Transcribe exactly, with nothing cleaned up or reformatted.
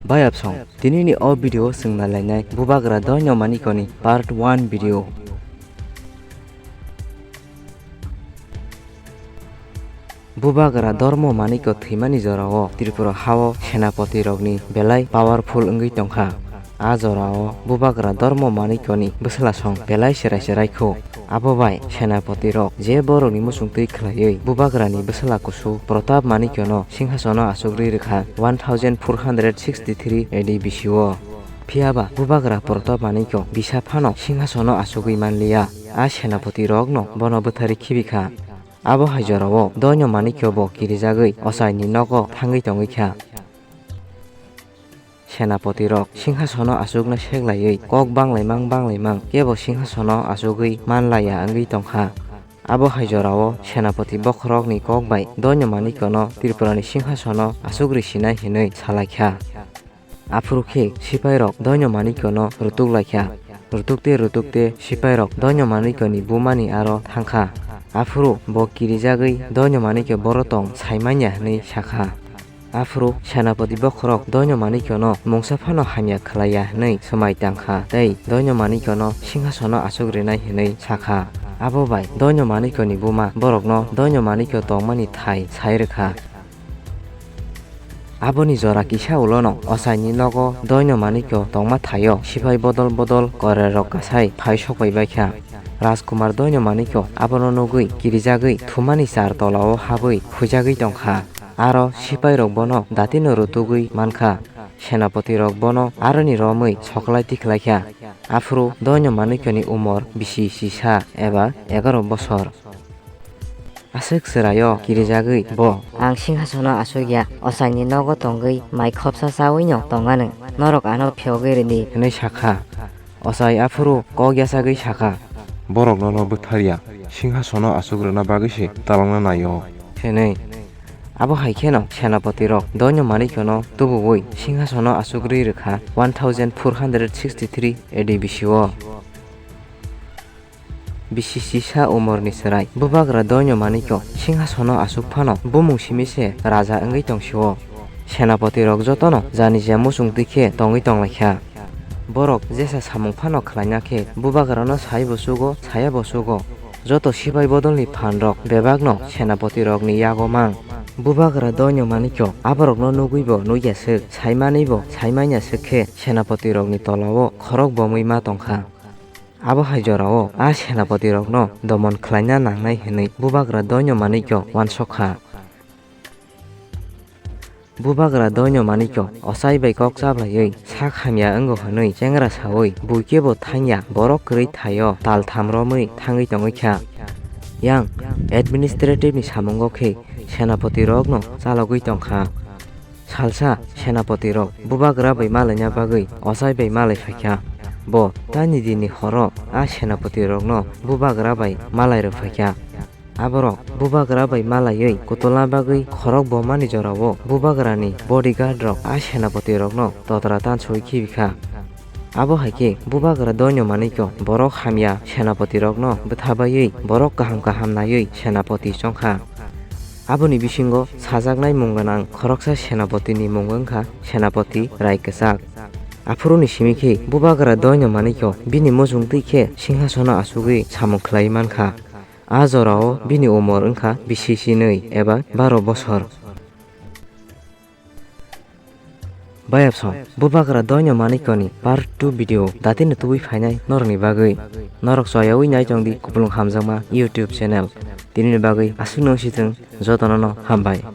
Bayapsong, tinini o video o chwng nailainai Bubagra Doino Manikoni part one video. Bubagra Dormo Manikyo thwimani jorao Tripura hao senapoti rokni belai powerful wngwi tongkha. A jorao Bubagra Dormo Manikyo ni bwslasong belai cherai cherai kho. Abo bai senapoti rok je borokni muchungtwi khlaiwi Bubagra ni bwsla kusu Pratap Manikyo no singhasono achugwi rwkha one thousand four hundred sixty three A D B C o. Phiyaba Bubagra Pratap Manikyo bisa phano singhasono achugwi manliya. A senapoti rok no bono bwthari khibikha. Abo hai jorao Doino Manikyo bo kirijagwi ochaini nogo thangwi tongwi kha. Senapoti rok singhasono achukna seklaiwi kok banglaimang banglaimang kebo singhasono achugwi manlaiya wngwi tongkha. Abo hai jorao senapoti bokhorokni kok bai Doino Manikyono Tripurani singhasono achugri sinai hinwi salaikha. Aphuru khe sipairok Doino Manikyono rutuk laikha. Rutukte rutukte sipairok Doino Manikyoni bumani aro thangkha. Aphuru bo kirijagwi Doino Manikyo boro tong saimanya hinwi sakha. Aphuru senapoti bokhorok Doino Manikyono mungsa phano hamya khlaiya hinwi swmai tangkha tei Doino Manikyono singhasono achuk rinai hinwi sakha. Abo bai Doino Manikyoni buma borokno Doino Manikyo tongmani thai sai rwkha. Aboni jora kisa ulono ochaini nogo Doino Manikyo tongma thaio sipai bodol bodol korerok kasai phai sokpai baikha. Rajkumar Doino Manikyo abono nugwi kirijagwi thumani char tolao habwi huijagwi tongkha. Aro sipairok bono datino rutugwi mankha. Senapoti rok bono aroni romwi soklai tikhlaikha. Aphuru Doino Manikyoni umor bisi sisa eba egaro bosor. Aswk chwraio kirijagwi bo. Ang singhasono achukya, ochaini nogo tongwi mai khopsa chawino tongano, norok ano phiyogwi rwdi. Hinwi sakha. Ochai aphuru kok yachagwi sakha. Borok nono bwtharya, singhasono achuk rwna bagwi se talangna naio. Hinwi. Abo hai kheno senapoti rok Doino Manikyono tubuwi singhasono achugwi rwkha one thousand four hundred sixty three A D B C o. Bisi sisa umorni chwrai Bubagra Doino Manikyo singhasono achuk phano bumung simi se raja wngwi tongsio. Senapoti rok jotono jani je muchung twi khe tongwi tonglaikha. Borok jesa samung phano khlaina khe Bubagrano sai bo chugo, saya bo chugo. Joto sipai bodolni phan rok bebakno senapoti rokni yago mang. Bubagra Doino Manikyo aborokno nugwi bo nugya swk, sai manwi bo sai manya swk khe senapoti rokni tolao khorok bomwi ma tongkha. Abo hai jorao a senapoti rokno domon khlaina nangnai hinwi Bubagra Doino Manikyo uansok kha. Bubagra Doino Manikyo ochai bai kok chablaiwi sak hamya wngo hinwi chengra saui bui kebo thangya borok kwrwi thaio tal tham romwi thangwi tongwi kha. Yang administrative ni samungo khe senapoti rokno chalogwi tongkha. Salsa senapoti rok Bubagra bai malaina bagwi ochai bai malai phaikha. Bo tani dini horo a senapoti rokno Bubagra bai malai rw phaikha. Aborok Bubagra bai malaiwi kutulna bagwi khorok bomani jorao Bubagrani bodyguard rok a senapoti rokno totra tansoi khibikha. Abo hai khe Bubagra Doino Manikyo borok hamya senapoti rokno bwthabaiwi borok kaham kaham naiwi senapoti chongkha. Aboni bisingo sajaknai mung gwnang khoroksa senapotini mung wngkha Senapoti Rai Kwchak. Aphuruni simi khe Bubagra Doino Manikyo bini muchung twi khe singhasono achugwi samung khlai mankha. A jorao bini umor wngkha bisi sinwi eba baro bosor. Bayapsong, Bubagra Doino Manikyoni part two video datino tubui phainai norokni bagwi. Norok choyaui naitongdi kupulung hamjakma YouTube channel. Tinini bagwi aswkno wngsi chwng jotono no hambai.